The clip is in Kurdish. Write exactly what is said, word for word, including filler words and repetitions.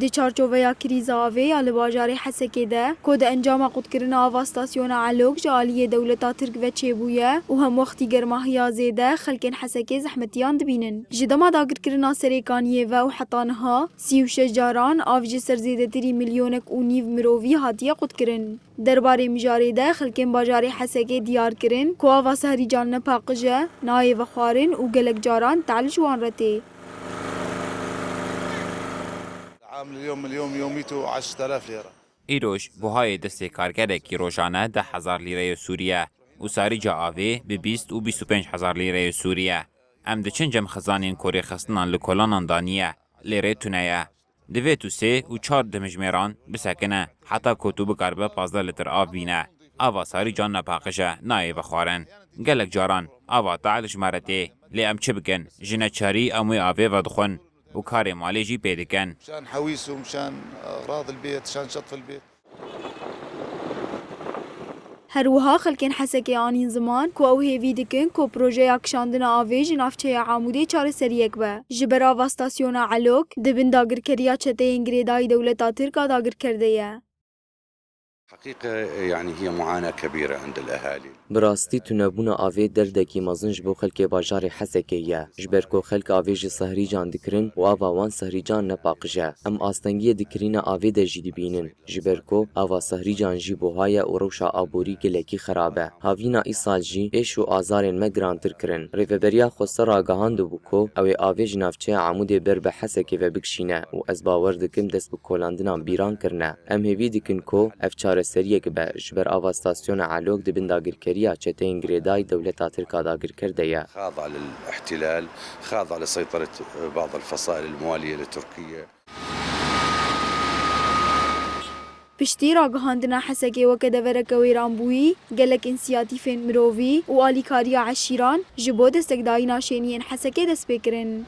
Di çarçoveya krîza avê ya li bajarê Hesekê de, ku di encama qutkirina ava stasyona Elok ji aliyê dewleta Tirk ve çêbûye û hemwextî germahiya zêde xelkên Hesekê zehmetiyan dibînin. Ji dema dagirkirina Serêkaniyê ve û heta niha, sî û şeş caran av ji ser zêdetirî milyonek û nîv mirovî hatiye qutkirin. Derbarê mijarê de xelkên bajarê Hesekê diyar kirin ku ava Sehrîcan ne paqij e, nayê vexwarin û gelek caran tehl ji wan re tê. العامل اليوم، اليوم يوميته عشرة آلاف ليرة. Îroj buhayê destê kargerekî rojane deh hezar lîreyê Sûrî ye û sarîca avê bi bîst û bîst û pênc hezar lîreyê Sûrî ye. Em diçin cem xizanên ku rêxistinan li kolanan danî ye, lê rê tune ye. Divê tu sê û çar dimijmêran bisekine, heta ku tu bikaribe pazdeh lîtir av bîne. Ava sarîcan nepaqij e, nayê vexwarin. Gelek caran ava tehl ji me re tê. Lê em çi bikin? Ji neçarî em wê avê vedixwin û karê malê jî pê dikin. مشان حويس ومشان أغراض البيت، مشان شطف البيت. Her wiha xelkên Hesekê anîn ziman ku ew hêvî dikin ku projeya kişandina avê ji navçeya Amûdê çareseriyek be. Ji ber ava stasyona Elok di bin dagirkeriya çeteyên girêdayî dewleta Tirk a dagirker de ye. حقيقة، يعني، هي معاناة كبيرة عند الأهالي. Bi rastî tunebûna avê derdekî mezin ji bo xelkê bajarê Hesekê ye. Ji ber ku xelk avê ji Sehrîcan dikirin û ava wan Sehrîcan nepaqij e. Em astengiyê di kirîna avê de jî dibînin. Ji ber ku ava Sehrîcan jî buha ye û rewşa aborî gelekî xerab e. Havîna îsal jî êş û azarên me girantir kirin. Rêveberiya Xweser ragihand bû ku ew ê avê ji navçeya Amûdê ber bi Hesekê ve bikişîne û ez bawer dikim dest bi kolandinan bîran kirine. Em hêvî dikin ku ev çareseriyek be, ji ber ava stasyona Elok di bin dagirkeriya çeteyên girêdayî dewleta Tirk a dagirker de ye. خاضعة للاحتلال، خاضعة لسيطرة بعض الفصائل الموالية لتركيا. Piştî ragihandina Hesekê weke devereke wêranbûyî, gelek însiyatîfên mirovî û alîkariya eşîran ji bo destekdayîna şêniyên Hesekê dest pê kirin.